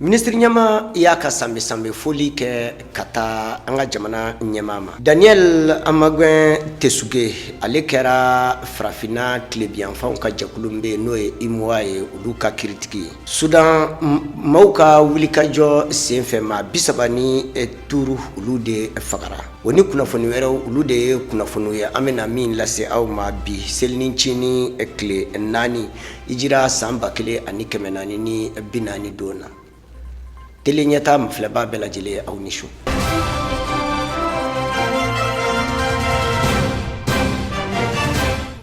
Minisiri ɲɛmaa y'a ka sanbɛ sanbɛ foli kɛ ka taa an ka jamana ɲɛmaa ma. Daniel Amagɛn Tesuge, ale kɛra farafinna tilebinyanfanw ka jɛkulu min bɛ yen, n'o ye UEMOA ye, olu ka kiritigi ye. Sudan maaw ka wulikajɔ senfɛ, maa 35, olu de fagara. O ni kunnafoni wɛrɛw, olu de ye kunnafoniw ye an bɛna min lase aw ma bi selincinin tile 4, hijira san 1440 don na. Tele ɲɛta filɛbaa bɛɛ lajɛlen, aw ni su.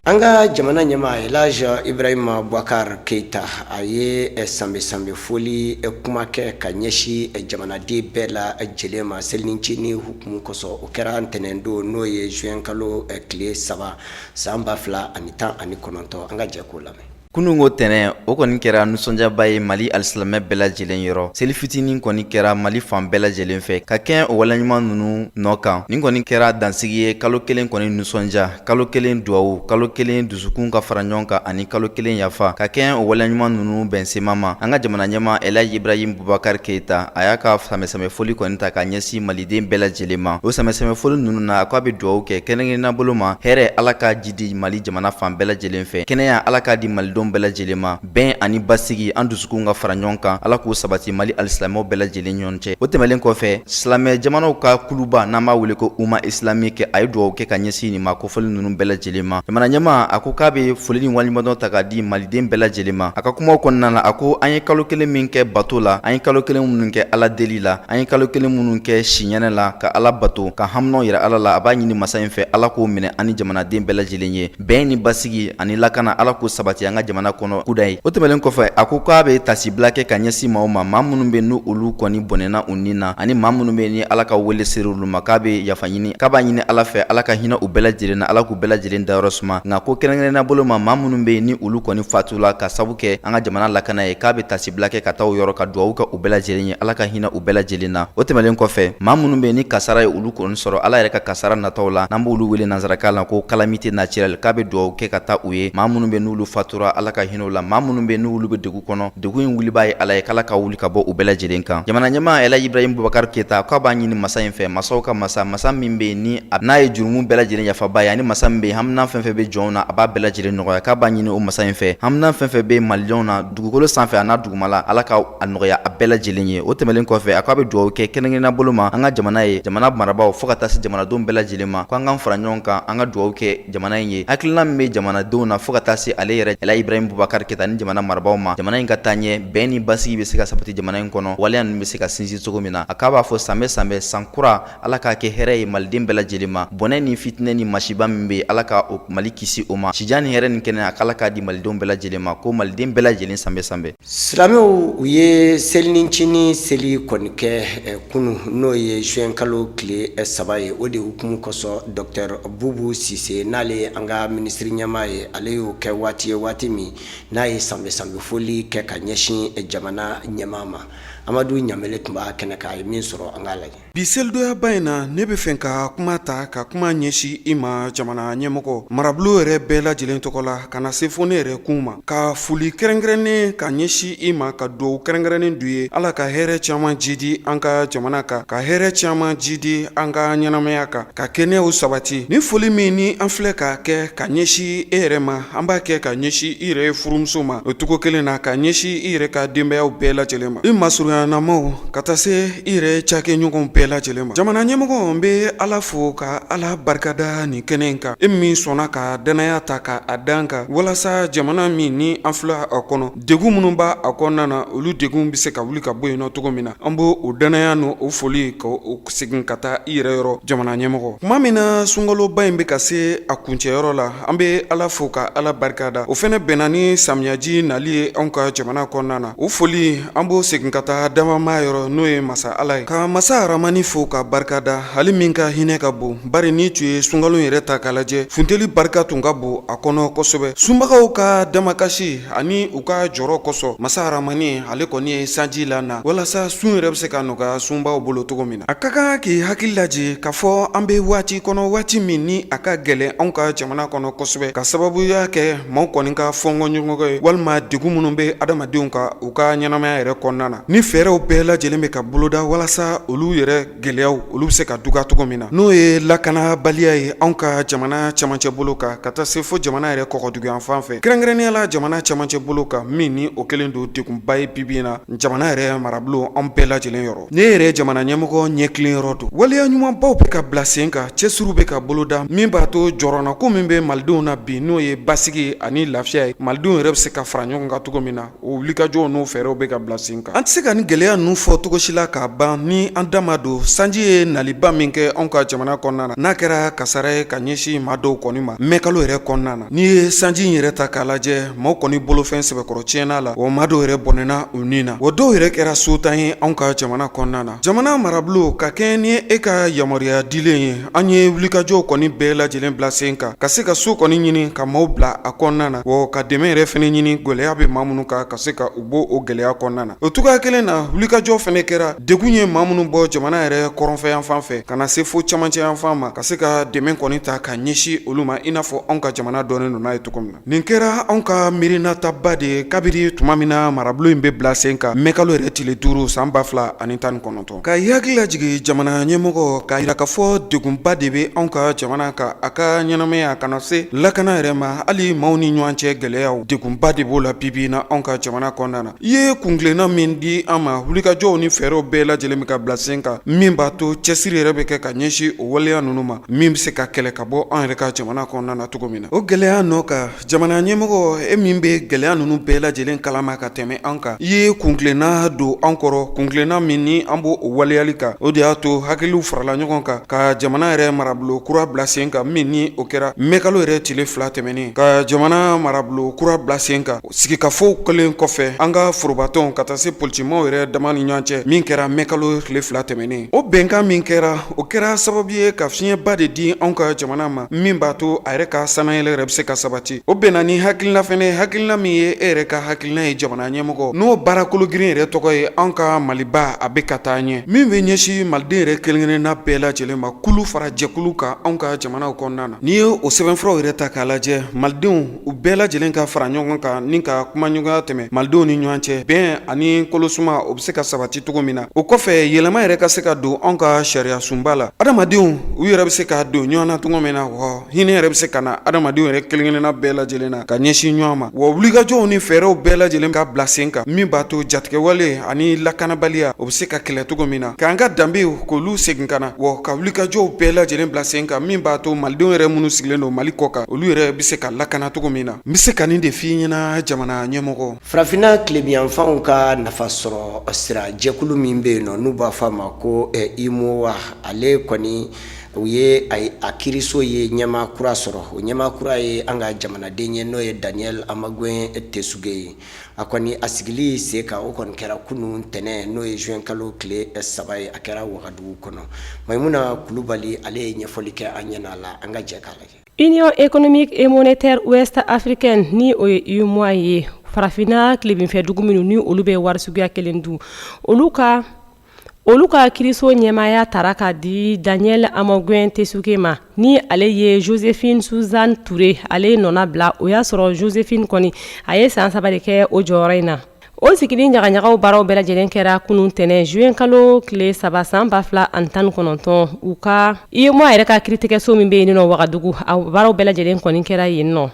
An ka jamana ɲɛmaa Elhaji Ibrahima Boubacar Keita, a ye sanbɛ sanbɛ foli kuma kɛ ka ɲɛsin jamanaden bɛɛ lajɛlen ma selincinin hukumu kosɔn. O kɛra ntɛnɛn don, n'o ye juin kalo tile 3 san 2019. An ka jɛ k'o lamɛn. Kununko tɛnɛn, o kɔni kɛra nisɔndiyaba ye Mali alisilamɛ bɛɛ lajɛlen yɔrɔ. Seli fitinin kɔni kɛra Mali fan bɛɛ lajɛlen fɛ ka kɛɲɛ o waleɲuman ninnu nɔ kan. Nin kɔni kɛra dansigi ye kalo kelen kɔni nisɔndiya, kalo kelen duwawu, kalo kelen dusukun ka fara ɲɔgɔn kan ani kalo kelen yafa ka kɛɲɛ o waleɲuman ninnu bɛnsema ma. An ka jamana ɲɛmaa Elhaji Ibrahim Boubacar Keita, a y'a ka sanbɛ-sanbɛ foli kɔni ta ka ɲɛsin maliden bɛɛ lajɛlen ma. O sanbɛ-sanbɛ foli ninnu na, a ko a bɛ duwawu kɛ kɛrɛnkɛrɛnnenya bolo ma, hɛrɛ, Ala ka jidi Mali jamana fan bɛɛ lajɛlen fɛ, kɛnɛya, Ala k'a di malidenw bɛɛ lajɛlen ma, bɛn ani basigi, an dusukun ka fara ɲɔgɔn kan, Ala k'o sabati Mali alisilamɛw bɛɛ lajɛlen ɲɔgɔn cɛ. O tɛmɛnlen kɔfɛ, silamɛ jamanaw ka kuluba n'an b'a wele ko Umma islamique, a ye dugawu kɛ ka ɲɛsin nin maa kofɔlen ninnu bɛɛ lajɛlen ma. Jamana ɲɛmaa, a ko k'a bɛ foli ni waleɲumandɔn ta k'a di maliden bɛɛ lajɛlen ma. A ka kumaw kɔnɔna na, a ko an ye kalo kelen min kɛ bato la, an ye kalo kelen minnu kɛ Ala deli la, an ye kalo kelen minnu kɛ siɲɛnɛ la ka Ala bato, ka haminaw yira Ala la, a b'a ɲini masa in fɛ, Ala k'o minɛ an ni jamanaden bɛɛ lajɛlen ye. Bɛn ni basigi ani lakana, Ala k'o sabati an ka jamana kɔnɔ kudayi. O tɛmɛnlen kɔfɛ, a ko k'a bɛ tasibila kɛ ka ɲɛsin maaw ma, maa minnu bɛ n'u olu kɔni bɔnɛna u ni na, ani maa minnu bɛ ni Ala ka wele sera olu ma, k'a bɛ yafa ɲini, k'a b'a ɲini Ala fɛ, Ala ka hinɛ u bɛɛ lajɛlen na, Ala k'u bɛɛ lajɛlen dayɔrɔ suma. Nka ko kɛrɛnkɛrɛnnenya bolo ma, maa minnu bɛ ni olu kɔni fatula ka sabu kɛ an ka jamana lakana ye, k'a bɛ tasibila kɛ ka taa u yɔrɔ ka dugawu kɛ u bɛɛ lajɛlen ye, Ala ka hinɛ u bɛɛ lajɛlen na. O tɛmɛnlen kɔfɛ, maa minnu bɛ ni kasara ye olu kɔni sɔrɔ, Ala yɛrɛ ka kasara nataw la, n'an b'olu wele nansarakan na ko calamité naturelle, k'a bɛ dugawu kɛ ka taa u ye. Maa minnu bɛ n'olu fatura, Ala ka hinɛ u la. Maa minnu bɛ n'olu bɛ degun kɔnɔ, degun in wulibaa ye Ala ye, k'Ala ka wuli ka bɔ u bɛɛ lajɛlen kan. Jamana ɲɛmaa Elhaji Ibrahim Boubacar Keita k'a b'a ɲini masa in fɛ, masaw ka masa, masa min bɛ yen ni n'a ye jurumu bɛɛ lajɛlen yafaba ye, ani masa min bɛ yen hamina fɛn fɛn bɛ jɔnw na, a b'a bɛɛ lajɛlen nɔgɔya, k'a b'a ɲini o masa in fɛ, hamina fɛn fɛn bɛ malidenw na dugukolo sanfɛ a n'a dugumala, Ala ka a nɔgɔya a bɛɛ lajɛlen ye. O tɛmɛnlen kɔfɛ, a k'a bɛ dugawu kɛ kɛrɛnkɛrɛnnenya bolo ma an ka jamana ye, jamana marabaaw, fo ka taa se jamanadenw bɛɛ lajɛlen ma, ko an k'an fara ɲɔgɔn kan, an ka dugawu kɛ jamana in ye. Hakilina min bɛ jamanadenw na, fo ka taa se ale yɛrɛ Elhaji Ibrahim Boubacar Keita ni jamana marabaaw ma, jamana in ka taa ɲɛ, bɛn ni basigi bɛ se ka sabati jamana in kɔnɔ, waleya ninnu bɛ se ka sinsin cogo min na. A k'a b'a fɔ sanbɛ sanbɛ, san kura, Ala k'a kɛ hɛrɛ ye maliden bɛɛ lajɛlen ma. Bɔnɛ ni fitinɛ ni masiba min bɛ, Ala ka o Mali kisi o ma. Sijan ni hɛrɛ ni kɛnɛya, k'Ala k'a di malidenw bɛɛ lajɛlen ma, ko maliden bɛɛ lajɛlen sanbɛ sanbɛ. Silamɛw, u ye selincinin seli kɔni kɛ kunun, n'o ye juin kalo tile 3 ye. O de hukumu kosɔn, docteur Bubu Sise, n'ale ye an ka minisiri ɲɛmaa ye, ale y'o kɛ waati ye, waati min n'a ye sanbɛ sanbɛ foli kɛ ka ɲɛsin jamana ɲɛmaa ma. Amadu Ɲamele tun b'a kɛnɛ kan, a ye min sɔrɔ, an k'a lajɛ. Bi selidoyaba in na, ne bɛ fɛ ka kuma ta ka kuma ɲɛsin i ma, jamana ɲɛmɔgɔ, marabolo yɛrɛ bɛɛ lajɛlen tɔgɔ la, ka na se fo ne yɛrɛ kun ma, ka foli kɛrɛnkɛrɛnnen ka ɲɛsin i ma, ka dugawu kɛrɛnkɛrɛnnen d'u ye, Ala ka hɛrɛ caman jidi an ka jamana kan, ka hɛrɛ caman jidi an ka ɲɛnamaya kan, ka kɛnɛyaw sabati. Ni foli min ni an filɛ ka kɛ ka ɲɛsin e yɛrɛ ma, an b'a kɛ ka ɲɛsin i yɛrɛ furumuso ma o cogo kelen na, ka ɲɛsin i yɛrɛ ka denbayaw bɛɛ lajɛlen ma, i masurunyanamaw, ka taa se i yɛrɛ cakɛɲɔgɔnw bɛɛ lajɛlen ma. Jamana ɲɛmɔgɔ, n bɛ Ala fo ka Ala barikada nin kɛnɛ in kan, e min sɔnna ka dannaya ta ka a da an kan, walasa jamana min ni an filɛ a kɔnɔ, degun minnu b'a a kɔnɔna na, olu degun bɛ se ka wuli ka bɔ yen nɔ cogo min na. An b'o o dannaya n'o o foli ka o segin ka taa i yɛrɛ yɔrɔ, jamana ɲɛmɔgɔ. Tuma min na sunkaloba in bɛ ka se a kuncɛyɔrɔ la, an bɛ Ala fo ka Ala barikada. O fana bɛnna ni samiyaji nali ye anw ka jamana kɔnɔna na. O foli, an b'o segin ka taa dabama yɔrɔ, n'o ye masa Ala ye, ka masa Aramani fo ka barika da, hali min ka hinɛ ka bon, bari n'i tun ye sunkalo yɛrɛ ta k'a lajɛ, funteli barika tun ka bon a kɔnɔ kosɛbɛ. Sunbagaw ka damakasi ani u ka jɔrɔ kosɔn, masa Aramani ale kɔni ye sanji lana walasa sun yɛrɛ bɛ se ka nɔgɔya sunbaw bolo cogo min na. A ka kan k'i hakili lajigin k'a fɔ an bɛ waati kɔnɔ, waati min ni a ka gɛlɛn anw ka jamana kɔnɔ kosɛbɛ, ka sababuya kɛ maaw kɔni ka fɔnkɔɲɔgɔnkɔ ye walima degun minnu bɛ adamadenw kan u ka ɲɛnamaya yɛrɛ kɔnɔna na. Ni fɛɛrɛw bɛɛ lajɛlen bɛ ka boloda walasa olu yɛrɛ gɛlɛyaw olu bɛ se ka duga cogo min na, n'o ye lakanabaliya ye anw ka jamana camancɛ bolo kan, ka taa se fo jamana yɛrɛ kɔgɔduguyanfan fɛ, kɛrɛnkɛrɛnnenya la jamana camancɛ bolo kan, min ni o kɛlen don degunba ye bi bi in na jamana yɛrɛ marabulon anw bɛɛ lajɛlen yɔrɔ. Ne yɛrɛ jamana ɲɛmɔgɔ ɲɛtilen yɔrɔ don, waleya ɲumanbaw bɛ ka bila sen kan, cɛsiriw bɛ ka boloda min b'a to jɔrɔnako min bɛ malidenw na bi, n'o ye basigi ani lafiya ye, malidenw yɛrɛ bɛ se ka fara ɲɔgɔn kan cogo min na. O wulikajɔw n'o fɛɛrɛw bɛ ka bila sen kan. An tɛ se ka nin gɛlɛya ninnu fɔ cogo si la k'a ban ni an da ma don sanji ye naliba min kɛ anw ka jamana kɔnɔna na, n'a kɛra kasara ye ka ɲɛsin maa dɔw kɔni ma mɛkalo yɛrɛ kɔnɔna na. N'i ye sanji in yɛrɛ ta k'a lajɛ, maaw kɔni bolofɛn sɛbɛkɔrɔ tiɲɛna la, wa maa dɔw yɛrɛ bɔnɛna u ni na, wa dɔw yɛrɛ kɛra sotan ye anw ka jamana kɔnɔna na. Jamana marabulon, ka kɛɲɛ ni e ka yamaruya dilen ye, an ye wulikajɔw kɔni bɛɛ lajɛlen bila sen kan ka se ka so kɔni ɲini ka maaw bila a kɔnɔna na, wa ka dɛmɛ yɛrɛ fɛnɛ ɲini gɛlɛya bɛ maa minnu kan ka se ka u bɔ o gɛlɛya kɔnɔna na. O cogoya kelen na, wulikajɔ fɛnɛ kɛra degun ye maa minnu bɔ jamana yɛrɛ kɔrɔnfɛ yanfan fɛ ka na se fo camancɛ yanfan ma, ka se ka dɛmɛ kɔni ta ka ɲɛsin olu ma, i n'a fɔ anw ka jamana dɔnnen don n'a ye cogo min na. Nin kɛra anw ka miirinataba de ye kabiri tuma min na marabulon in bɛ bila sen kan mɛkalo yɛrɛ tile 5 san 2019. Ka i hakili lajigin jamana ɲɛmɔgɔ, k'a jira k'a fɔ degunba de bɛ anw ka jamana kan, a ka ɲɛnamaya ka na se lakana yɛrɛ ma, hali maaw ni ɲɔgɔn cɛ gɛlɛyaw, degunba de b'o la bi bi in na anw ka jamana kɔnɔna na. I ye kuntilenna min di an ma, wulikajɔw ni fɛɛrɛw bɛɛ lajɛlen bɛ ka bila sen kan min b'a to cɛsiri yɛrɛ bɛ kɛ ka ɲɛsin o waleya ninnu ma, min bɛ se ka kɛlɛ ka bɔ an yɛrɛ ka jamana kɔnɔna na cogo min na. O gɛlɛya nɔ kan, jamana ɲɛmɔgɔ, e min bɛ gɛlɛya ninnu bɛɛ lajɛlen kalama ka tɛmɛ an kan, i ye kuntilenna don an kɔrɔ, kuntilenna min ni an b'o waleyali kan. O de y'a to hakiliw farala ɲɔgɔn kan ka jamana yɛrɛ marabulon kura bila sen kan, min ni o kɛra mɛkalo yɛrɛ tile 2 tɛmɛnen, ka jamana marabulon kura bila sen kan sigikafɔw kɛlen kɔfɛ an ka forobatɔnw ka taa se politikimaw yɛrɛ dama ni ɲɔgɔn cɛ, min kɛra mɛkalo tile 2 tɛmɛnen. O bɛnkan min kɛra, o kɛra sababu ye ka fiɲɛba de di anw ka jamana ma, min b'a to a yɛrɛ ka sannayɛlɛ yɛrɛ bɛ se ka sabati. O bɛnna ni hakilina fɛnɛ, hakilina min ye e yɛrɛ ka hakilina ye jamana ɲɛmɔgɔ, n'o baara kologirin yɛrɛ tɔgɔ ye anw ka Maliba a bɛ ka taa ɲɛ, min bɛ ɲɛsin maliden yɛrɛ kelen-kelenna bɛɛ lajɛlen ma, kulu fara jɛkulu kan anw ka jamanaw kɔnɔna na. N'i ye o sɛbɛnfuraw yɛrɛ ta k'a lajɛ, malidenw u bɛɛ lajɛlen ka fara ɲɔgɔn kan ni ka kumaɲɔgɔnya tɛmɛ malidenw ni ɲɔgɔn cɛ, bɛn ani kolosuma o bɛ se ka sabati cogo min na. O kɔfɛ, yɛlɛma yɛrɛ ka se ka don anw ka sariya sunba la, adamadenw u yɛrɛ bɛ se ka don ɲɔgɔn na cogo min na, wa hinɛ yɛrɛ bɛ se ka na adamadenw yɛrɛ kelen-kelenna bɛɛ lajɛlen na ka ɲɛsin ɲɔgɔn ma, wa wulikajɔw ni fɛɛrɛw bɛɛ lajɛlen ka bila sen kan min b'a to jatigɛwale ani lakanabaliya o bɛ se ka kɛlɛ cogo min na, k'an ka danbew k'olu segin ka na, wa ka wulikajɔw bɛɛ lajɛlen bila sen kan min b'a to malidenw yɛrɛ minnu sigilen don Mali kɔ kan, olu yɛrɛ bɛ se ka lakana cogo min na. N bɛ se ka nin de f'i ɲɛna jamana ɲɛmɔgɔ. Farafinna tilebinyanfanw ka nafa sɔrɔ sira jɛkulu min bɛ yen nɔ, n'u b'a fɔ a ma ko UEMOA, ale kɔni u ye a kiiriso ye ɲɛmaa kura sɔrɔ. O ɲɛmaa kura ye an ka jamanaden ye, n'o ye Daniel Amagwen Tesuge ye. A kɔni a sigili sen kan, o kɔni kɛra kunun ntɛnɛn, n'o ye juin kalo tile 3 ye, a kɛra Wagadugu kɔnɔ. Mayimuna Kulubali ale ye ɲɛfɔli kɛ an ɲɛna a la, an ka jɛ k'a lajɛ. Union économique et monétaire ouest africaine, ni o ye UEMOA ye, farafinna tilebinfɛ dugu minnu ni olu bɛ wari suguya kelen dun, olu ka kiriso ɲɛmaaya tara ka di Daniel Amagwen Tesuke ma, ni ale ye Josephine Suzanne Touré ale nɔna bila. O y'a sɔrɔ Josephine kɔni a ye san 3 de kɛ o jɔyɔrɔ in na. O sigili ɲagaɲagaw baaraw bɛɛ lajɛlen kɛra kunun tɛnɛn juin kalo tile 3 san 2019, u ka UEMOA yɛrɛ ka kiiritigɛso min bɛ yen nɔ Wagadugu. A baaraw bɛɛ lajɛlen kɔni kɛra yen nɔ.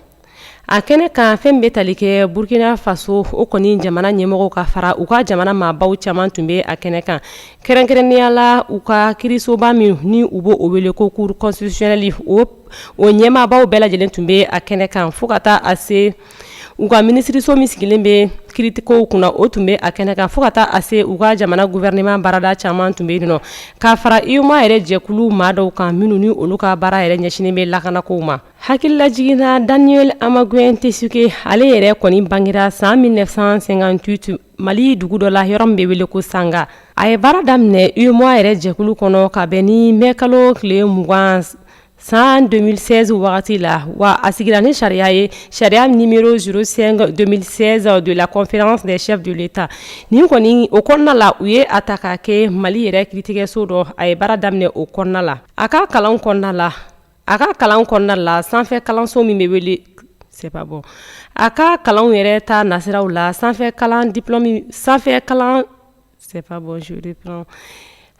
A kɛnɛ kan, fɛn bɛ tali kɛ Burkina Faso, o kɔni jamana ɲɛmɔgɔw ka fara u ka jamana maabaw caman tun bɛ a kɛnɛ kan, kɛrɛnkɛrɛnnenya la u ka kiirisoba min ni u b'o o wele ko Cour constitutionnelle, o ɲɛmaabaw bɛɛ lajɛlen tun bɛ a kɛnɛ kan, fo ka taa a se u ka minisiriso min sigilen bɛ kiirikow kunna, o tun bɛ a kɛnɛ kan, fo ka taa a se u ka jamana gouvernement baarada caman tun bɛ yen nɔ, ka fara UEMOA yɛrɛ jɛkulu maa dɔw kan minnu ni olu ka baara yɛrɛ ɲɛsinnen bɛ lakanakow ma. Hakililajigin na, Daniel Amagwen Tesuke, ale yɛrɛ kɔni bangera san 1958 Mali dugu dɔ la, yɔrɔ min bɛ wele ko Sanga. A ye baara daminɛ UEMOA yɛrɛ jɛkulu kɔnɔ ka bɛn ni mɛ kalo tile 20 san 2016 wagati la, wa a sigira ni sariya ye, sariya numéro 05 2016 de la conférence des chefs de l'État. Nin kɔni o kɔnɔna la, u ye a ta k'a kɛ Mali yɛrɛ kiiritigɛso dɔ, a ye baara daminɛ o kɔnɔna la. A ka kalan kɔnɔna la, sanfɛ kalanso min bɛ wele, c'est pas bon, a ka kalanw yɛrɛ ta nasiraw la, sanfɛ kalan diplôme, sanfɛ kalan C'est pas bon, je reprends.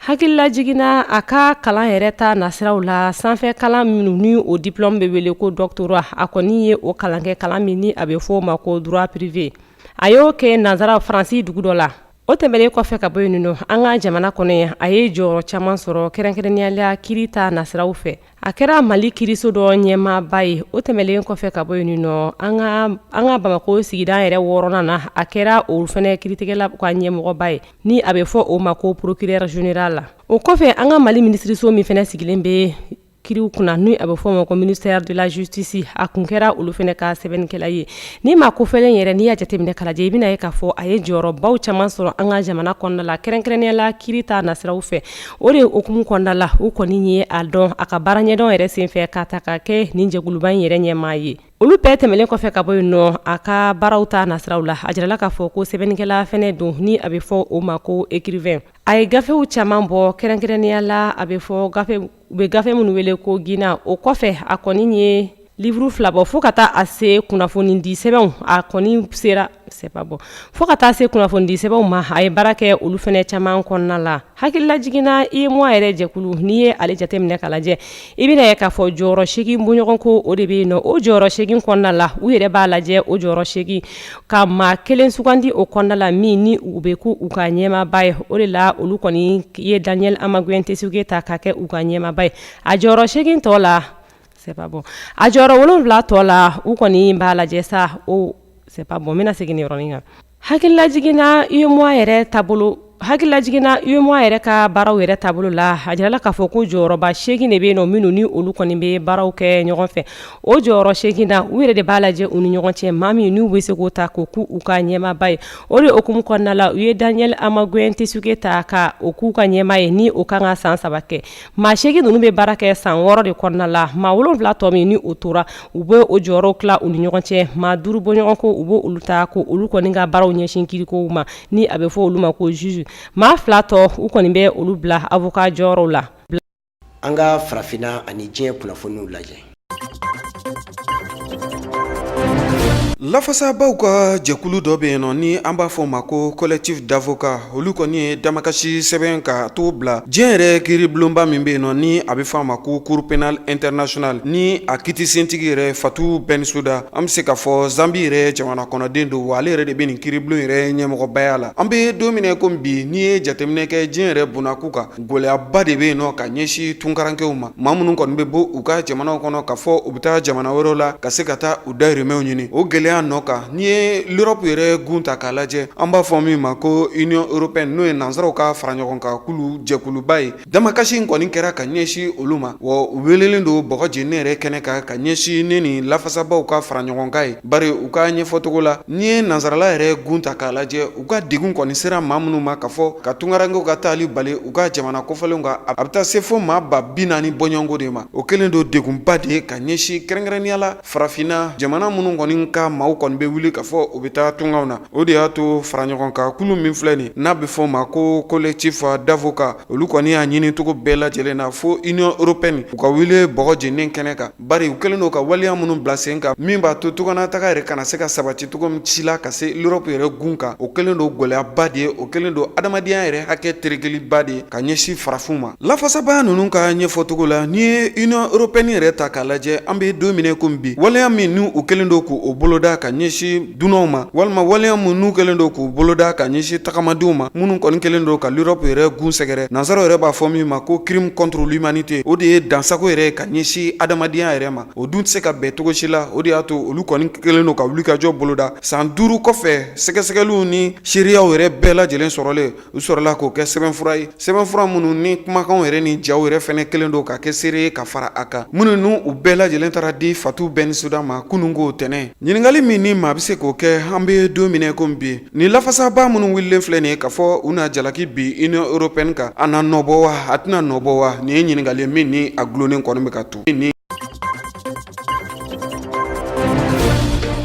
Hakililajigin na, a ka kalan yɛrɛ ta nasiraw la, sanfɛ kalan minnu ni o diplôme bɛ wele ko doctorat, a kɔni ye o kalan kɛ, kalan min ni a bɛ fɔ o ma ko droit privé. A y'o kɛ nansara Faransi dugu dɔ la. O tɛmɛnen kɔfɛ ka bɔ yen nɔ, an ka jamana kɔnɔ yan, a ye jɔyɔrɔ caman sɔrɔ, kɛrɛnkɛrɛnnenya la kiiri ta nasiraw fɛ. A kɛra Mali kiiriso dɔ ɲɛmaaba ye. O tɛmɛnen kɔfɛ ka bɔ yen nɔ, an ka Bamakɔ sigida yɛrɛ wɔɔrɔnan na, a kɛra o fana kiiritigɛla ka ɲɛmɔgɔba ye, ni a bɛ fɔ o ma ko procureur général la. O kɔfɛ, an ka Mali minisiriso min fana sigilen bɛ kiriw kunna, ni a bɛ fɔ o ma ko ministère de la Justice, a kun kɛra olu fana ka sɛbɛnnikɛla ye. Ni maa kofɛlen yɛrɛ, n'i y'a jateminɛ k'a lajɛ, i bɛna ye k'a fɔ a ye jɔyɔrɔbaw caman sɔrɔ an ka jamana kɔnɔna la, kɛrɛnkɛrɛnnenya la kiiri ta nasiraw fɛ. O de hukumu kɔnɔna la, u kɔni ye a dɔn a ka baara ɲɛdɔn yɛrɛ senfɛ ka ta ka kɛ nin jɛkuluba in yɛrɛ ɲɛmaa ye. Olu bɛɛ tɛmɛnen kɔfɛ ka bɔ yen nɔ, a ka baaraw ta nasiraw la, a jirala k'a fɔ ko sɛbɛnnikɛla fɛnɛ don, ni a bɛ fɔ o ma ko écrivain. A ye gafew caman bɔ, kɛrɛnkɛrɛnnenya la a bɛ fɔ gafe u bɛ gafe minnu wele ko Gina. O kɔfɛ, a kɔni ye livre fila bɔ, fo ka taa a se kunnafoni di sɛbɛnw, a kɔni sera, c'est pas bon, fo ka taa se kunnafoni di sɛbɛnw ma, a ye baara kɛ olu fɛnɛ caman kɔnɔna la. Hakililajigin na, UEMOA yɛrɛ jɛkulu, n'i ye ale jateminɛ k'a lajɛ, i bɛna ye k'a fɔ jɔyɔrɔ 8 bɔɲɔgɔn ko o de bɛ yen nɔ. O jɔyɔrɔ 8 kɔnɔna la, u yɛrɛ b'a lajɛ o jɔyɔrɔ 8 ka maa kelen sugandi o kɔnɔna la, min ni u bɛ ku u ka ɲɛmaaba ye. O de la, olu kɔni ye Daniel Amaguin Tessougué ta ka kɛ u ka ɲɛmaaba ye. A jɔyɔrɔ 8 tɔ la, c'est pas bon, a jɔyɔrɔ 7 tɔ la, u kɔni b'a lajɛ sa o, c'est pas bon, n bɛna segin nin yɔrɔnin kan. Hakililajigin na, UEMOA yɛrɛ taabolo, hakililajigin na, UEMOA yɛrɛ ka baaraw yɛrɛ taabolo la, a jirala k'a fɔ ko jɔyɔrɔba 8 de bɛ yen nɔ, minnu ni olu kɔni bɛ baaraw kɛ ɲɔgɔn fɛ. O jɔyɔrɔ 8 na, u yɛrɛ de b'a lajɛ u ni ɲɔgɔn cɛ, maa min n'u bɛ se k'o ta k'o k'u u ka ɲɛmaaba ye. O de hukumu kɔnɔna la, u ye Daniel Amaguin Tessougué ta ka o k'u ka ɲɛmaa ye, ni o kan ka san 3 kɛ. Maa 8 ninnu bɛ baara kɛ san 6 de kɔnɔna la. Maa 7 tɔ min ni o tora, u bɛ o jɔyɔrɔw tila u ni ɲɔgɔn cɛ. Maa 5 bɔɲɔgɔn ko, u b'o olu ta ko olu kɔni ka baaraw ɲɛsin kirikow ma, ni a bɛ fɔ olu ma ko juge. Maa 2 tɔ, u kɔni bɛ olu bila avocat jɔyɔrɔw la. An ka farafinna ani diɲɛ kunnafoniw lajɛ. Lafasabaw ka jɛkulu dɔ bɛ yen nɔ, ni an b'a fɔ o ma ko collectif d'avocats, olu kɔni ye damakasi sɛbɛn ka t'o bila diɲɛ yɛrɛ kiiribulonba min bɛ yen nɔ, ni a bɛ fɔ a ma ko Cour pénale internationale, ni a kiitisentigi yɛrɛ Fatou Bensouda, an bɛ se k'a fɔ Zambie yɛrɛ jamana kɔnɔden don, wa ale yɛrɛ de bɛ nin kiiribulon yɛrɛ ɲɛmɔgɔbaya la. An bɛ don min komi bi, n'i ye jateminɛ kɛ diɲɛ yɛrɛ bunakun kan, gɛlɛyaba de bɛ yen nɔ ka ɲɛsin tunkarankew ma, maa minnu kɔni bɛ bɔ u ka jamanaw kɔnɔ ka fɔ u bɛ taa jamana wɛrɛw la ka se ka taa u dahirimɛw ɲini. O gɛlɛya nɔ kan, n'i ye l'Europe yɛrɛ gun ta k'a lajɛ, an b'a fɔ min ma ko Union européenne, n'o ye nansaraw ka fara ɲɔgɔn kan kulu jɛkuluba ye, damakasi in kɔni kɛra ka ɲɛsin olu ma. Wa u welelen don bɔgɔ jeninen yɛrɛ kɛnɛ kan ka ɲɛsin ne ni lafasabaw ka fara ɲɔgɔn kan ye. Bari u ka ɲɛfɔcogo la, n'i ye nansarala yɛrɛ gun ta k'a lajɛ, u ka degun kɔni sera maa minnu ma ka fɔ ka tunkarankew ka taali bali u ka jamana kofɔlenw kan, a bɛ taa se fo maa 40 000 bɔɲɔgɔnko de ma. O kɛlen don degunba de ye ka ɲɛsin kɛrɛnkɛrɛnnenya la farafinna jamana minnu kɔni ka maaw kɔni bɛ wuli ka fɔ u bɛ taa tungaw na. O de y'a to fara ɲɔgɔn kan kulu min filɛ nin n'a bɛ fɔ o ma ko collectif d'avocats, olu kɔni y'a ɲini cogo bɛɛ lajɛlen na fo Union européenne u ka wele bɔgɔ jeninen kɛnɛ kan, bari u kɛlen don ka waleya minnu bila sen kan min b'a to tunganataga yɛrɛ kana se ka sabati cogo min si la ka se l'Europe yɛrɛ gun kan. O kɛlen don gɛlɛyaba de ye, o kɛlen don adamadenya yɛrɛ hakɛ terekeliba de ye ka ɲɛsin farafinw ma. Lafasabaa ninnu ka ɲɛfɔcogo la, n'i ye Union européenne yɛrɛ ta k'a lajɛ, an bɛ don min komi bi, waleya min n'u u kɛlen don k'o boloda ka ɲɛsin dunanw ma, walima waleya min n'u kɛlen don k'u boloda ka ɲɛsin tagamadenw ma, minnu kɔni kɛlen don ka l'Europe yɛrɛ gun sɛgɛrɛ, nansaraw yɛrɛ b'a fɔ min ma ko crime contre l'humanité, o de ye dansago yɛrɛ ka ɲɛsin adamadenya yɛrɛ ma. O dun tɛ se ka bɛn cogo si la. O de y'a to olu kɔni kɛlen don ka wulikajɔ boloda. San 5 kɔfɛ, sɛgɛsɛgɛliw ni seereyaw yɛrɛ bɛɛ lajɛlen sɔrɔlen, u sɔrɔla k'o kɛ sɛbɛnfura ye, sɛbɛnfura minnu ni kumakanw yɛrɛ ni jaw yɛrɛ fɛnɛ kɛlen don ka kɛ seere ye ka fara a kan, minnu n'u u bɛɛ lajɛlen taara di Fatou Bensouda ma kununko tɛnɛn. Ɲininkali min ni maa bɛ se k'o kɛ, an bɛ don min komi bi, ni lafasabaa minnu wulilen filɛ nin ye ka fɔ u na jalaki bin Union européenne kan, a na nɔbɔ wa, a tɛna nɔbɔ wa? Nin ye ɲininkali min ni a dulonnen kɔni bɛ ka to.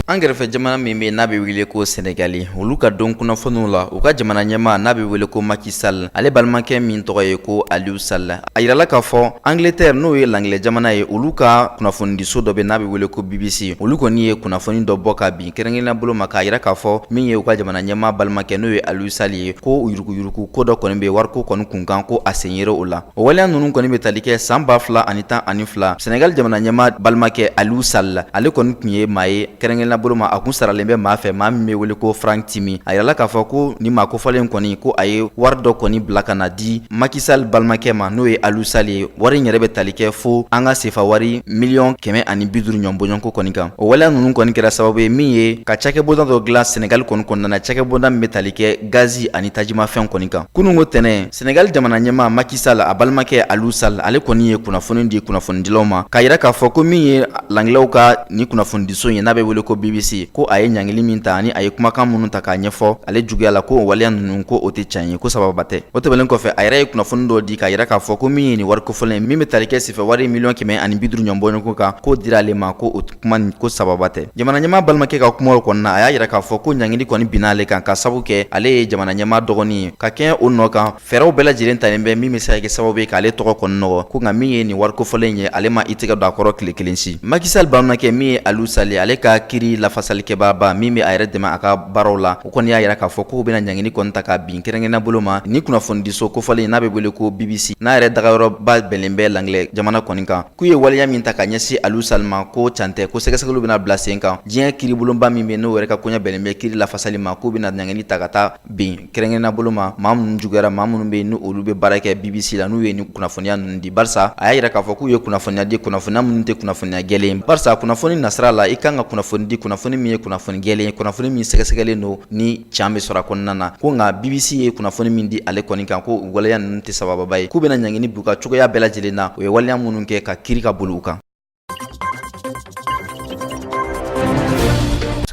An kɛrɛfɛ jamana min bɛ n'a bɛ wele ko Senegali, olu ka don kunnafoniw la, u ka jamana ɲɛmaa n'a bɛ wele ko Macky Sall, ale balimakɛ min tɔgɔ ye ko Aliou Sall, a yirala k'a fɔ Angleterre, n'o ye langilɛ jamana ye, olu ka kunnafonidiso dɔ bɛ n'a bɛ wele ko BBC, olu kɔni ye kunnafoni dɔ bɔ ka bin kɛrɛnkɛrɛnnenya bolo ma, k'a yira k'a fɔ min ye u ka jamana ɲɛmaa balimakɛ, n'o ye Aliou Sall ye, ko yuruguyurugu ko dɔ kɔni bɛ wariko kɔni kunkan, ko a sen yera o la. O waleya ninnu kɔni bɛ tali kɛ san 2012, Senegal jamana ɲɛmaa balimakɛ Aliou Sall, ale kɔni tun ye maa ye kɛrɛnkɛrɛnnenya bolo ma, a kun saralen bɛ maa fɛ, maa min bɛ wele ko Frank Timis. A yirala k'a fɔ ko nin maa kofɔlen kɔni, ko a ye wari dɔ kɔni bila ka na di Macky Sall balimakɛ ma, n'o ye Aliou Sall ye. Wari in yɛrɛ bɛ tali kɛ fo an ka sefa wari miliyɔn 150 ɲɔgɔn bɔɲɔgɔnko kɔni kan. O waleya ninnu kɔni kɛra sababu ye min ye ka cakɛbonda dɔ dilan Senegal kɔni kɔnɔna na, cakɛbonda min bɛ tali kɛ gazi ani tajimafɛn kɔni kan. Kununko tɛnɛn, Senegal jamana ɲɛmaa Macky Sall, a balimakɛ Aliou Sall, ale kɔni ye kunnafoni di kunnafonidilaw ma, k'a yira k'a fɔ ko min ye langilɛw ka ni kunnafonidiso ye n'a bɛ wele ko BBC, ko a ye ɲangili min ta ani a ye kumakan minnu ta k'a ɲɛfɔ ale juguya la, ko o waleya ninnu, ko o tɛ tiɲɛ ye, ko sababa tɛ. O tɛmɛnen kɔfɛ, a yɛrɛ ye kunnafoni dɔ di k'a yira k'a fɔ ko min ye nin wari kofɔlen min bɛ tali kɛ sefa wari miliyɔn 150 ɲɔgɔn bɔɲɔgɔnko kan, k'o dira ale ma, ko o kuma nin ko sababa tɛ. Jamana ɲɛmaa balimakɛ ka kumaw kɔnɔna, a y'a yira k'a fɔ ko ɲangili kɔni binna ale kan ka sabu kɛ ale ye jamana ɲɛmaa dɔgɔnin ye, ka kɛɲɛ o nɔ kan, fɛɛrɛw bɛɛ lajɛlen talen bɛ min bɛ se ka kɛ sababu ye k'ale tɔgɔ kɔni nɔgɔ, ko nka min ye nin wari kofɔlen ye, ale ma i tɛgɛ don a kɔrɔ tile kelen si. Macky Sall balimakɛ min ye Aliou Sall ye, ale ka kiri lafasalikɛbaaba min bɛ a yɛrɛ dɛmɛ a ka baaraw la, o kɔni y'a yira k'a fɔ k'u bɛna ɲangili kɔni ta ka bin kɛrɛnkɛrɛnnenya bolo ma ni kunnafonidiso kofɔlen n'a bɛ wele ko BBC, n'a yɛrɛ dagayɔrɔba bɛnnen bɛ langilɛ jamana kɔni kan, k'u ye waleya min ta ka ɲɛsin Aliou Sall ma, ko can tɛ, ko sɛgɛsɛgɛliw bɛna bila sen kan. Diɲɛ kiiribulonba min bɛ n'o yɛrɛ ka koɲɛ bɛnnen bɛ kiiri lafasali ma, k'u bɛna ɲangili ta ka taa bin kɛrɛnkɛrɛnnenya bolo ma maa minnu juguyara, maa minnu bɛ yen ni olu bɛ baara kɛ BBC la, n'u ye ni kunnafoniya ninnu di, barisa a y'a yira k'a fɔ k'u ye kunnafoniya di, kunnafoniya minnu tɛ kunnafoniya jɛlen, barisa kunnafoni nasira la, i kan ka kunnafoni di, kunnafoni min ye kunnafoni jɛlen ye, kunnafoni min sɛgɛsɛgɛlen don ni can bɛ sɔrɔ a kɔnɔna na. Ko nka BBC ye kunnafoni min di ale kɔni kan, ko waleya ninnu tɛ sabababa ye, k'u bɛna ɲangini b'u ka cogoya bɛɛ lajɛlen na, u ye waleya minnu kɛ, ka kiiri ka boli u kan.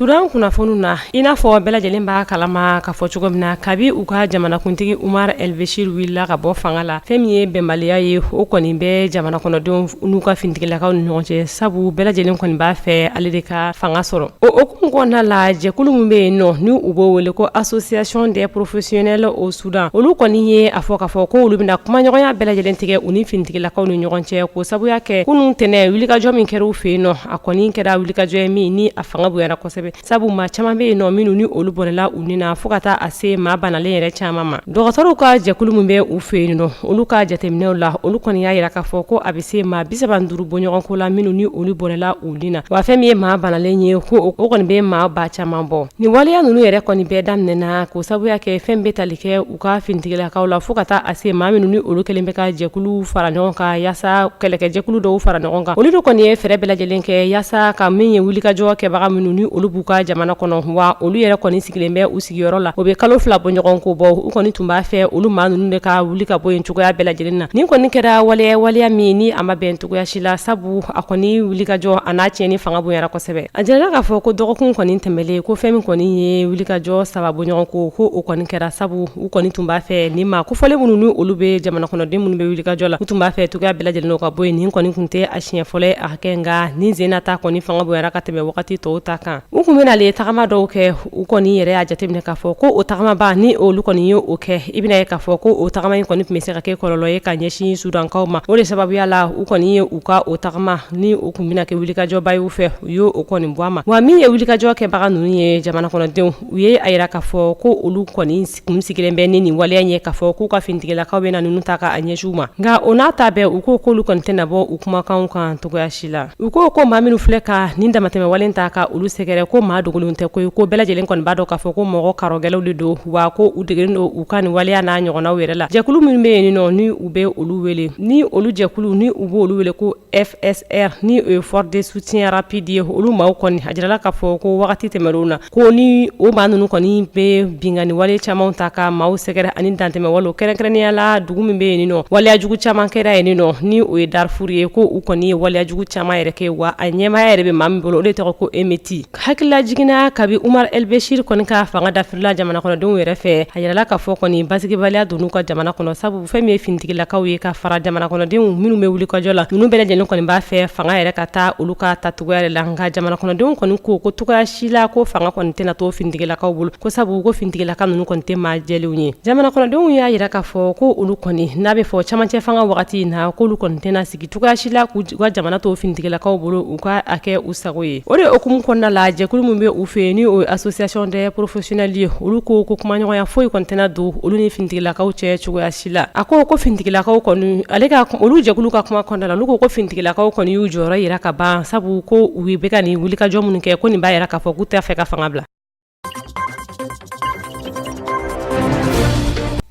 Sudan kunnafoniw na, i n'a fɔ bɛɛ lajɛlen b'a kalama ka fɔ cogo min na, kabi u ka jamanakuntigi Umar El Bashir wulila ka bɔ fanga la, fɛn min ye bɛnbaliya ye, o kɔni bɛ jamana kɔnɔdenw n'u ka finitigilakaw ni ɲɔgɔn cɛ, sabu bɛɛ lajɛlen kɔni b'a fɛ ale de ka fanga sɔrɔ. O hukumu kɔnɔna la, jɛkulu min bɛ yen nɔ ni u b'o wele ko Association des professionnels au Soudan, olu kɔni ye a fɔ k'a fɔ ko olu bɛna kumaɲɔgɔnya bɛɛ lajɛlen tigɛ u ni finitigilakaw ni ɲɔgɔn cɛ, k'o sabuya kɛ kunun tɛnɛn wulikajɔ min kɛra u fɛ yen nɔ, a kɔni kɛra wulikajɔ ye min ni a fanga bonyara kosɛbɛ, sabu maa caman bɛ yen nɔ minnu ni olu bɔnɛla u ni na, fo ka taa a se maa banalen yɛrɛ caman ma. Dɔgɔtɔrɔw ka jɛkulu min bɛ u fɛ yen nɔ, olu ka jateminɛw la, olu kɔni y'a yira k'a fɔ ko a bɛ se maa 35 bɔɲɔgɔnko la minnu ni olu bɔnɛla u ni na, wa fɛn min ye maa banalen ye, ko o kɔni bɛ maa ba caman bɔ. Nin waleya ninnu yɛrɛ kɔni bɛɛ daminɛna k'o sabuya kɛ fɛn bɛ tali kɛ u ka finitigilakaw la, fo ka taa a se maa minnu ni olu kɛlen bɛ ka jɛkulu fara ɲɔgɔn kan, yaasa kɛlɛkɛjɛkulu dɔw fara ɲɔgɔn kan. Olu de kɔni ye fɛɛrɛ bɛɛ lajɛlen kɛ yaasa ka min ye wulikajɔ kɛbaga minnu ni olu b'u ka jamana kɔnɔ, wa olu yɛrɛ kɔni sigilen bɛ u sigiyɔrɔ la, o bɛ kalo 2 bɔ ɲɔgɔn ko bɔ. U kɔni tun b'a fɛ olu maa ninnu de ka wuli ka bɔ yen cogoya bɛɛ lajɛlen na. Nin kɔni kɛra waleya min ni a ma bɛn cogoya si la, sabu a kɔni wulikajɔ a n'a tiɲɛni fanga bonyara kosɛbɛ. A jirala k'a fɔ ko dɔgɔkun kɔni tɛmɛlen, ko fɛn min kɔni ye wulikajɔ 3 bɔ ɲɔgɔn ko, ko o kɔni kɛra, sabu u kɔni tun b'a fɛ ni maa kofɔlen minnu ni olu bɛ jamana kɔnɔden minnu bɛ wulikajɔ la, u tun b'a fɛ cogoya bɛɛ lajɛlen ka bɔ yen. Nin kɔni tun tɛ a siɲɛ fɔlɔ ye a ka kɛ, nka nin sen na ta kɔni fanga bonyara ka tɛmɛ wagati tɔw ta kan. U tun bɛna le tagama dɔw kɛ, u kɔni yɛrɛ y'a jateminɛ k'a fɔ ko o tagamaba ni olu kɔni ye o kɛ, i bɛna ye k'a fɔ ko o tagama in kɔni tun bɛ se ka kɛ kɔlɔlɔ ye ka ɲɛsin sudankaw ma. O de sababuya la, u kɔni ye u ka o tagama ni o tun bɛna kɛ wulikajɔba ye u fɛ, u ye o kɔni bɔ a ma. Wa min ye wulikajɔ kɛbaga ninnu ye, jamana kɔnɔdenw, u ye a yira k'a fɔ ko olu kɔni kun sigilen bɛ ni nin waleya ye, k'a fɔ k'u ka finitigilakaw bɛna ninnu ta ka a ɲɛsin u ma. Nka o n'a ta bɛɛ, u ko k'olu kɔni tɛna bɔ u kumakanw kan cogoya si la. U ko ko maa minnu filɛ ka nin damatɛmɛwale ta ka olu sɛgɛrɛ, ko maa dogolenw tɛ koyi, ko bɛɛ lajɛlen kɔni b'a dɔn k'a fɔ ko mɔgɔ karɔgɛlɛw de don, wa ko u degelen don u ka nin waleya n'a ɲɔgɔnnaw yɛrɛ la. Jɛkulu minnu bɛ yen nɔ ni u bɛ olu wele, ni olu jɛkulu ni u b'olu wele ko FSR, ni o ye force de soutien rapide ye, olu maaw kɔni a jirala k'a fɔ ko wagati tɛmɛnenw na, ko ni o maa ninnu kɔni bɛ binkanni wale caman ta ka maaw sɛgɛrɛ ani dantɛmɛwale, kɛrɛnkɛrɛnnenya la dugu min bɛ yen nɔ waleyajugu caman kɛra yen nɔ, ni o ye Darfur ye, ko u kɔni ye waleyajugu caman yɛrɛ kɛ, wa a ɲɛmaaya yɛrɛ bɛ maa min bolo, o de tɔgɔ ko Hemeti. Hakili Hakililajigin na kabi Umar El Bechir kɔni ka fanga dafirila jamana kɔnɔdenw yɛrɛ fɛ, a yirala k'a fɔ kɔni basigibaliya donn'u ka jamana kɔnɔ, sabu fɛn min ye finitigilakaw ye ka fara jamana kɔnɔdenw minnu bɛ wulikajɔ la, ninnu bɛɛ lajɛlen kɔni b'a fɛ fanga yɛrɛ ka taa olu ka tacogoya de la. Nka jamana kɔnɔdenw kɔni ko ko cogoya si la ko fanga kɔni tɛna to finitigilakaw bolo, ko sabu ko finitigilaka ninnu kɔni tɛ maa jɛlenw ye. Jamana kɔnɔdenw y'a yira k'a fɔ ko olu kɔni n'a bɛ fɔ camancɛ fanga wagati in na, k'olu kɔni tɛna sigi cogoya si la k'u ka jamana to finitigilakaw bolo u ka a kɛ u sago ye. O de hukumu kɔnɔna la, jɛkulu min bɛ u fɛ yen ni o ye association des professionnels ye, olu ko ko kumaɲɔgɔnya foyi kɔni tɛna don olu ni finitigilakaw cɛ cogoya si la. A ko ko finitigilakaw kɔni, ale ka olu jɛkulu ka kuma kɔnɔna la, olu ko ko finitigilakaw kɔni y'u jɔyɔrɔ yira ka ban, sabu ko u bɛ ka nin wulikajɔ minnu kɛ, ko nin b'a yira k'a fɔ k'u t'a fɛ ka fanga bila.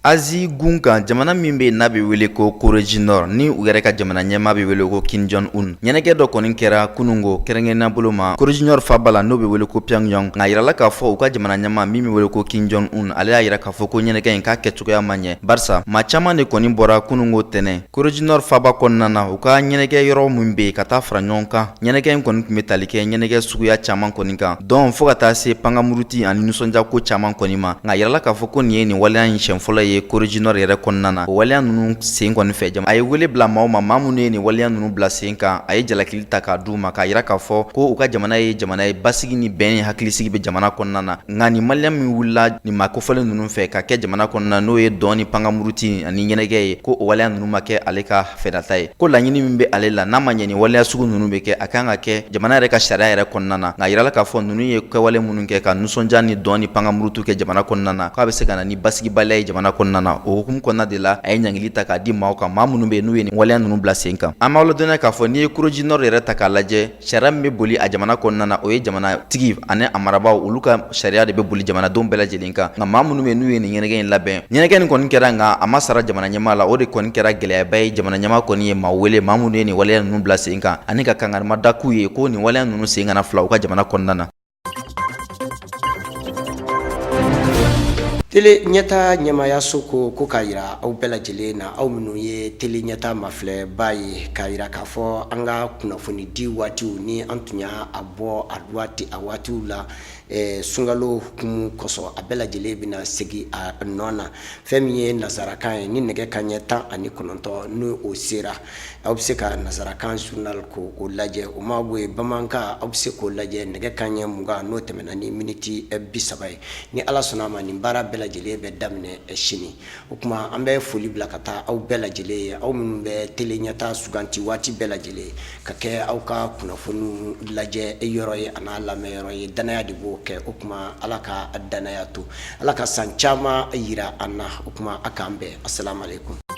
Azi gun kan jamana min bɛ n'a bɛ wele ko Corée du Nord, ni u yɛrɛ ka jamana ɲɛmaa bɛ wele ko Kim Jong Un, ɲɛnajɛ dɔ kɔni kɛra kunungo kɛrɛnkɛrɛnnenya bolo ma Corée du Nord faaba la, n'o bɛ wele ko Pyongyang. Nka a yirala k'a fɔ u ka jamana ɲɛmaa min bɛ wele ko Kim Jong Un, ale y'a yira k'a fɔ ko ɲɛnajɛ in k'a kɛcogoya ma ɲɛ, barisa maa caman de kɔni bɔra kunungo tɛnɛn Corée du Nord faaba kɔnɔna na, u ka ɲɛnajɛ yɔrɔ min bɛ yen ka taa fara ɲɔgɔn kan. Ɲɛnajɛ in kɔni tun bɛ tali kɛ ɲɛnajɛ suguya caman kɔni kan, dɔn fo ka taa se pankamuruti ani nisɔndiya ko caman kɔni ma. Nka a yirala k'a fɔ ko nin ye nin waleya in siɲɛ fɔlɔ ye Corée du Nord yɛrɛ kɔnɔna na. O waleya ninnu sen kɔni fɛ, jama a ye wele bila maaw ma, maa minnu ye nin waleya ninnu bila sen kan. A ye jalakili ta k'a d'u ma, k'a yira k'a fɔ ko u ka jamana ye jamana ye basigi ni bɛn ni hakilisigi bɛ jamana kɔnɔna na. Nka nin waleya min wulila nin maa kofɔlen ninnu fɛ ka kɛ jamana kɔnɔna, n'o ye dɔn ni pankamuruti ani ɲɛnajɛ ye, ko o waleya ninnu ma kɛ ale ka fɛlata ye. Ko laɲini min bɛ ale la, n'a ma ɲɛ nin waleya sugu ninnu bɛ kɛ, a kan ka kɛ jamana yɛrɛ ka sariya yɛrɛ kɔnɔna na. Nka a yirala k'a fɔ ninnu ye kɛwale minnu kɛ ka nisɔndiya ni dɔn ni pankamurutu kɛ jamana kɔnɔna na, k'a bɛ se ka na ni basigibaliya ye jamana kɔnɔna na. O hukumu kɔnɔna de la, a ye ɲangili ta k'a di maaw kan, maa minnu bɛ yen n'u ye nin waleya ninnu bila sen kan. An b'aw ladɔnniya k'a fɔ n'i ye Corée du Nord yɛrɛ ta k'a lajɛ, sariya min bɛ boli a jamana kɔnɔna na, o ye jamana tigi ani a marabaaw, olu ka sariya de bɛ boli jamanadenw bɛɛ lajɛlen kan. Nka maa minnu bɛ n'u ye nin ɲɛnajɛ in labɛn, ɲɛnajɛ nin kɔni kɛra, nka a ma sara jamana ɲɛmaa la. O de kɔni kɛra gɛlɛyaba ye. Jamana ɲɛmaa kɔni ye maa wele, maa minnu ye nin waleya ninnu bila sen kan, ani ka kangarimada k'u ye ko nin waleya ninnu sen kana fila u ka jamana kɔnɔna na. Tele ɲɛta ɲɛmaayaso ko ko k'a yira aw bɛɛ lajɛlen na, aw minnu ye tele ɲɛta mafilɛba ye, k'a yira k'a fɔ an ka kunnafoni di waatiw ni an tun y'a bɔ a waati a waatiw la sunkalo hukumu kosɔn, a bɛɛ lajɛlen bɛna segin a nɔ na. Fɛn min ye nasarakan ye, ni nɛgɛ kanɲɛ 19 n'o o sera, aw bɛ se ka nasarakan journal ko o lajɛ. O ma bɔ yen, bamanankan aw bɛ se k'o lajɛ nɛgɛ kanɲɛ 20 n'o tɛmɛna ni miniti 30 ye. Ni Ala sɔnna a ma, nin baara bɛɛ lajɛlen bɛ daminɛ sini. O tuma an bɛ foli bila ka taa aw bɛɛ lajɛlen ye, aw minnu bɛ tele ɲɛta suganti waati bɛɛ lajɛlen ka kɛ aw ka kunnafoniw lajɛ yɔrɔ ye a n'a lamɛn yɔrɔ ye. Dannaya de b'o kɛ. O tuma Ala ka dannaya to, Ala ka san caman yira an na. O tuma a k'an bɛn. Asalaamaaleykum.